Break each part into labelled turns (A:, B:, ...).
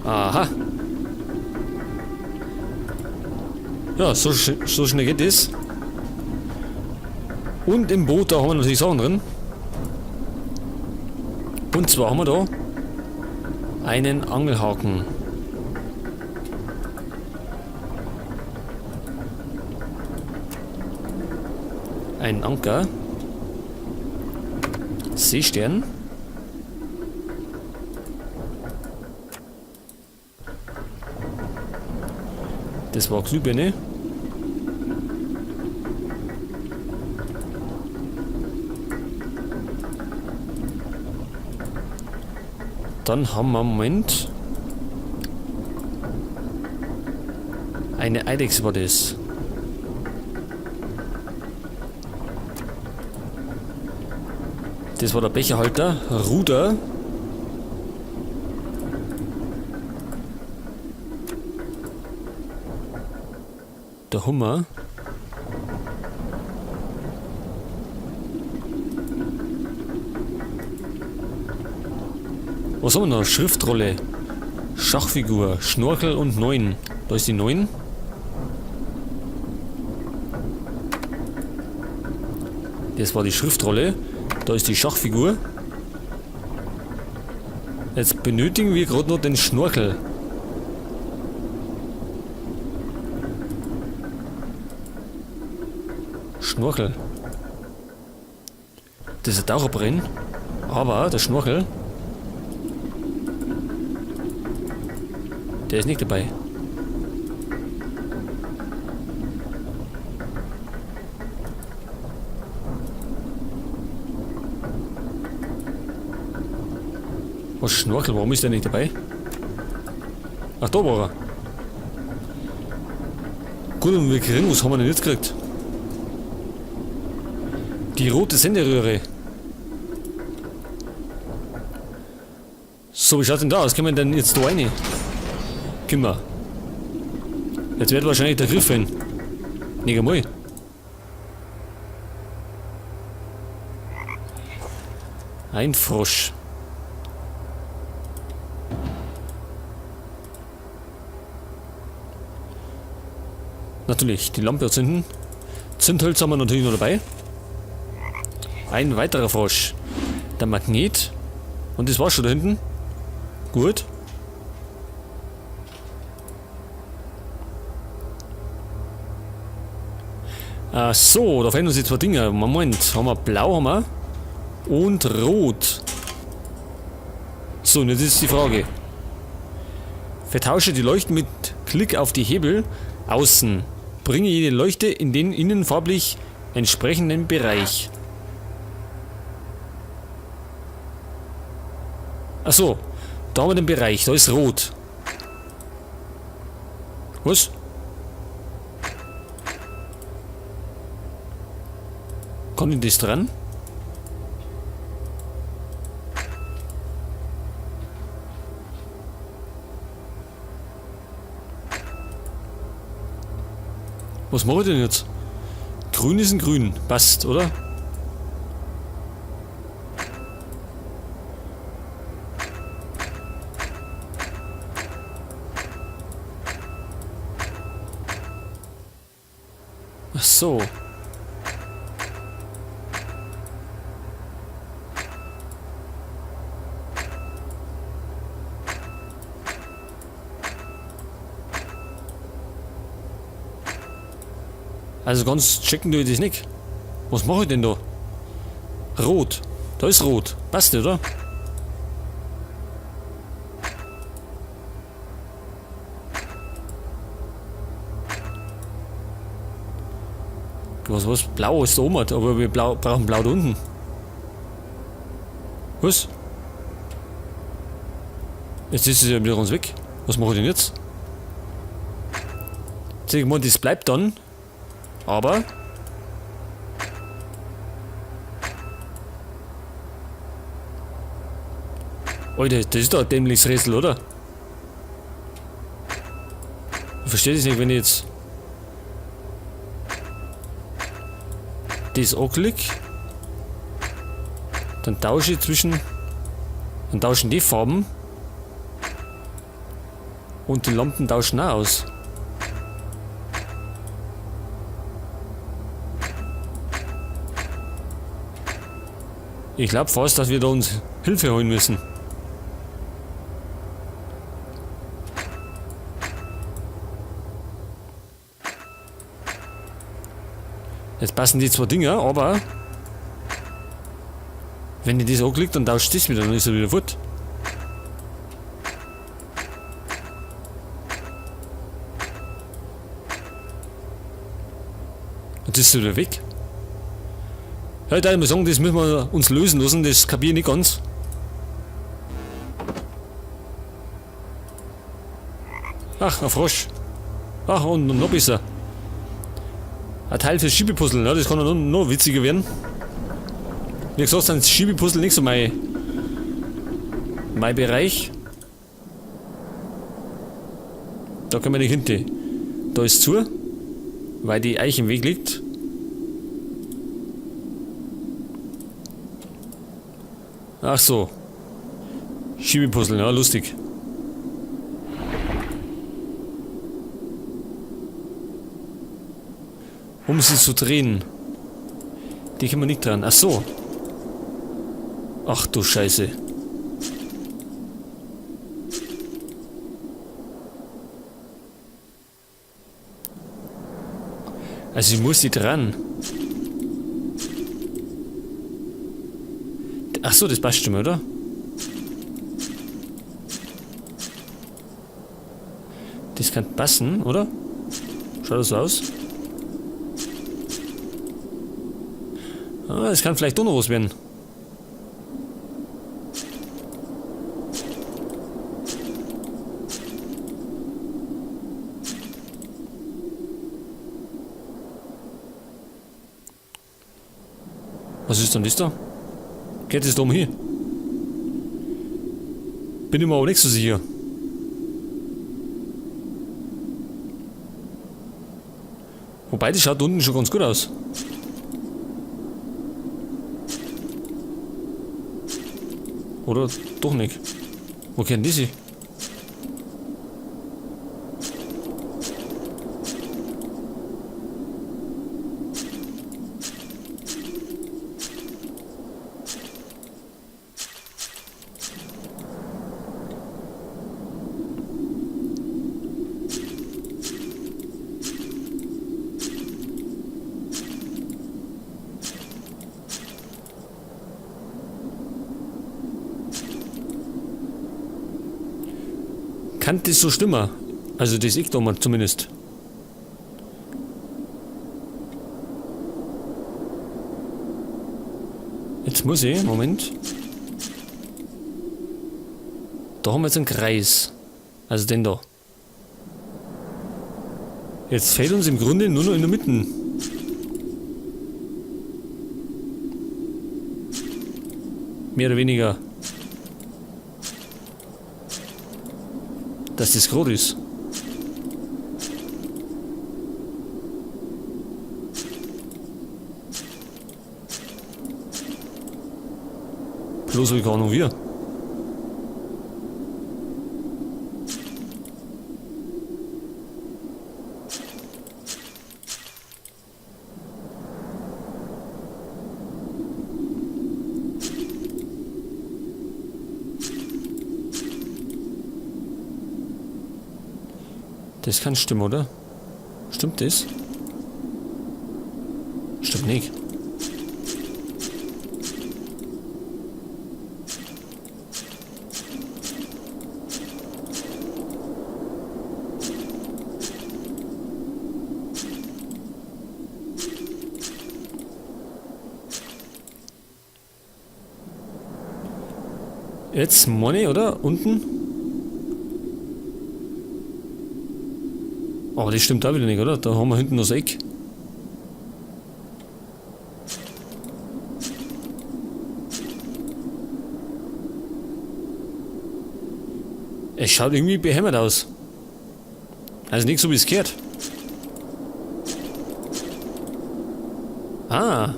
A: Aha. Ja, so, so schnell geht es. Und im Boot, da haben wir natürlich Sachen drin. Und zwar haben wir da einen Angelhaken. Einen Anker. Seestern. Das war Glühbirne. Dann haben wir, Moment. Eine Eidechse war das. Das war der Becherhalter. Ruder. Der Hummer. Was haben wir noch? Schriftrolle. Schachfigur. Schnorchel und 9. Da ist die 9. Das war die Schriftrolle. Da ist die Schachfigur. Jetzt benötigen wir gerade noch den Schnorchel. Schnorchel. Das ist ein Taucherbrenn. Aber der Schnorchel, der ist nicht dabei. Was Schnorchel? Warum ist der nicht dabei? Ach, da war er. Gut, und wir kriegen, was haben wir denn jetzt gekriegt? Die rote Senderöhre. So, wie schaut's denn da aus? Können wir denn jetzt da rein? Können wir. Jetzt wird wahrscheinlich der Griff hin. Nicht einmal. Ein Frosch. Natürlich, die Lampe zünden. Zündhölzer haben wir natürlich noch dabei. Ein weiterer Frosch. Der Magnet. Und das war's schon da hinten. Gut. Ach so, da fehlen uns die zwei Dinger. Moment, haben wir blau haben wir. Und rot. So, und jetzt ist die Frage. Vertausche die Leuchten mit Klick auf die Hebel außen. Bringe jede Leuchte in den innenfarblich entsprechenden Bereich. Ach so, da haben wir den Bereich, da ist rot. Was? Kommt denn das dran? Was mache ich denn jetzt? Grün ist ein Grün. Passt, oder? Ach so. Also ganz checken tue ich das nicht. Was mache ich denn da? Rot. Da ist rot. Passt, oder? Was, was? Blau ist da oben, aber wir brauchen blau da unten. Was? Jetzt ist es ja wieder ganz weg. Was mache ich denn jetzt? Jetzt ich mal, das bleibt dann. Aber... Alter, das ist doch ein dämliches Rätsel, oder? Ich verstehe das nicht, wenn ich jetzt... Das anklick, dann tausche ich zwischen... Dann tauschen die Farben. Und die Lampen tauschen auch aus. Ich glaube fast, dass wir da uns Hilfe holen müssen. Jetzt passen die zwei Dinger, aber wenn ich das anklicke, dann tauscht das wieder, dann ist er wieder fort. Jetzt ist er wieder weg. Ja, ich muss sagen, das müssen wir uns lösen lassen, das kapiere ich nicht ganz. Ach, ein Frosch. Ach, und noch besser. Ein Teil fürs Schiebepuzzle, ja, das kann ja noch witziger werden. Wie gesagt, sind Schiebepuzzle nicht so mein Bereich. Da können wir nicht hinten. Da ist zu, weil die Eiche im Weg liegt. Ach so. Schiebepuzzle, ja, lustig. Um sie zu drehen. Die können wir nicht dran. Ach so. Ach du Scheiße. Also ich muss die dran. Ach so, das passt schon mal, oder? Das kann passen, oder? Schaut das so aus? Ah, das kann vielleicht doch noch was werden. Was ist denn das da? Geht es da umher? Bin ich mir aber nicht so sicher. Wobei, das schaut unten schon ganz gut aus. Oder doch nicht? Wo kennen die sich? Kann das so stimmen? Also das ich da mal zumindest. Jetzt muss ich, Moment. Da haben wir jetzt einen Kreis. Also den da. Jetzt fehlt uns im Grunde nur noch in der Mitte. Mehr oder weniger. Dass das groß ist. Bloß hab ich keine Ahnung wie. Das kann stimmen, oder? Stimmt das? Stimmt nicht. Jetzt Money, oder? Unten? Aber das stimmt auch wieder nicht, oder? Da haben wir hinten noch das Eck. Es schaut irgendwie behämmert aus. Also nicht so, wie es gehört. Ah.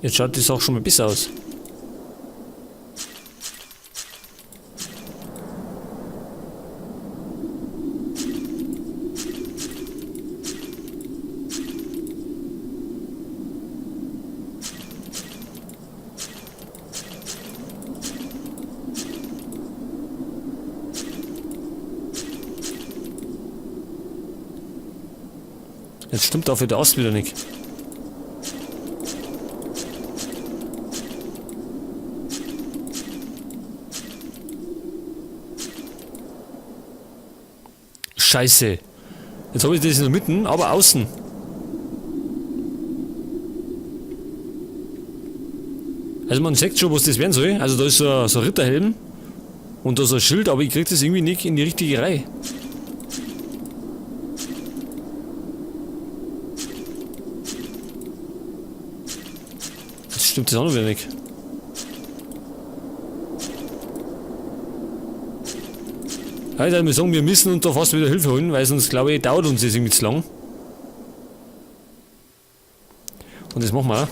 A: Jetzt schaut das auch schon mal besser aus. Jetzt stimmt dafür der Ast wieder nicht. Scheiße. Jetzt habe ich das in der Mitte, aber außen. Also man sieht schon, was das werden soll. Also da ist so ein Ritterhelm und da ist ein Schild, aber ich krieg das irgendwie nicht in die richtige Reihe. Das stimmt das auch noch wieder nicht. Also ich muss sagen, wir müssen uns da fast wieder Hilfe holen, weil sonst, glaube ich, dauert uns das irgendwie zu lang. Und das machen wir auch.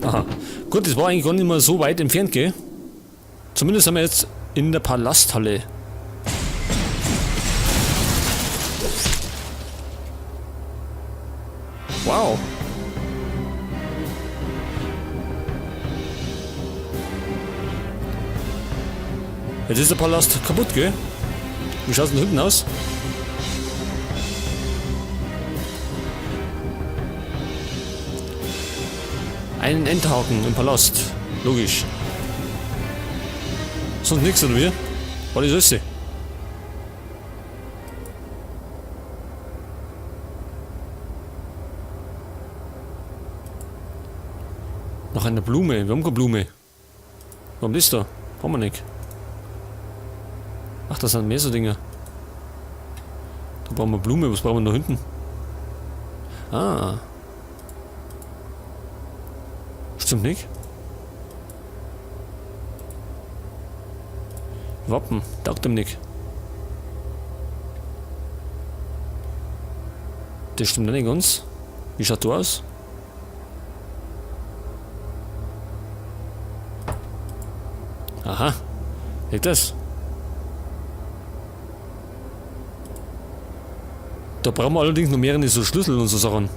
A: Aha. Gut, das war eigentlich gar nicht mehr so weit entfernt, gell? Zumindest sind wir jetzt in der Palasthalle. Wow. Jetzt ist der Palast kaputt, gell? Wie schaut's denn hinten aus? Einen Endhaken im Palast. Logisch. Sonst nix, oder wie? War das alles? Nach einer Blume. Wir haben keine Blume. Warum das da? Haben wir nicht. Ach, das sind mehr so Dinger. Da brauchen wir Blume. Was brauchen wir da hinten? Ah. Stimmt nicht. Wappen. Taugt dem nicht. Das stimmt nicht ganz. Wie schaut du aus? Aha. Seht das? Da brauchen wir allerdings noch mehrere so Schlüssel und so Sachen.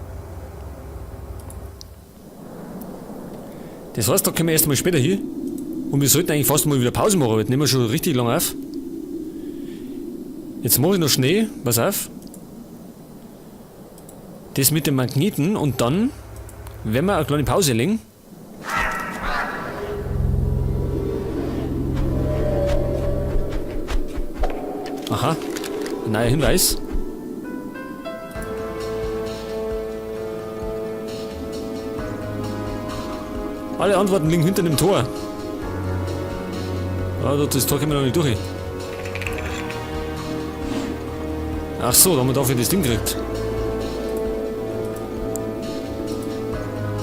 A: Das heißt, da können wir erst mal später hin. Und wir sollten eigentlich fast mal wieder Pause machen, weil jetzt nehmen wir schon richtig lang auf. Jetzt mache ich noch Schnee, pass auf. Das mit dem Magneten und dann werden wir eine kleine Pause legen. Aha, ein neuer Hinweis. Alle Antworten liegen hinter dem Tor. Ah, das Tor können wir noch nicht durch. Ach so, da haben wir dafür das Ding gekriegt.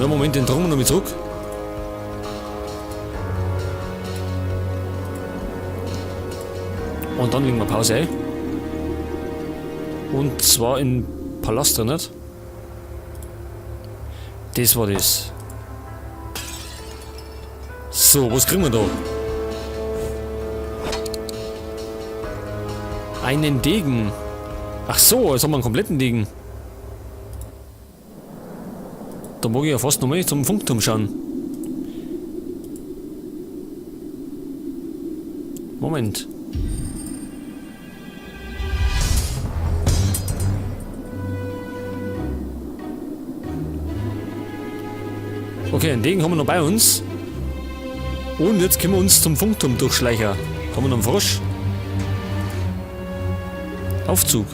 A: Ja, Moment, den tragen wir noch mal zurück. Und dann legen wir Pause ein. Und zwar im Palast drin, nicht? Das war das. So, was kriegen wir da? Einen Degen. Ach so, jetzt haben wir einen kompletten Degen. Da mag ich ja fast nochmal zum Funkturm schauen. Moment. Okay, einen Degen haben wir noch bei uns. Und jetzt können wir uns zum Funkturm durchschleichen. Da haben wir noch einen Frosch. Aufzug.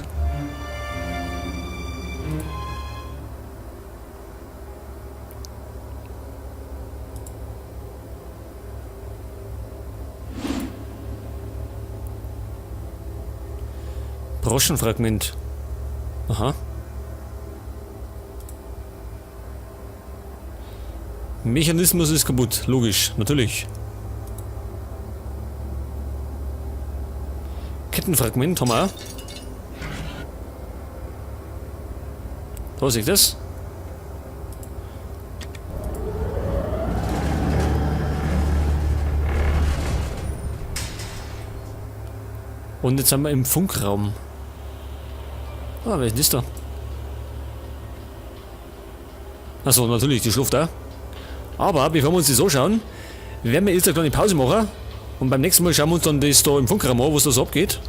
A: Groschenfragment. Aha. Mechanismus ist kaputt. Logisch, natürlich. Kettenfragment haben wir auch. Da sehe ich das. Und jetzt sind wir im Funkraum. Ah, wer ist denn das da? Achso, natürlich, die schloft da. Aber bevor wir uns das anschauen, werden wir jetzt eine kleine Pause machen. Und beim nächsten Mal schauen wir uns dann das da im Funkraum an, was da so abgeht.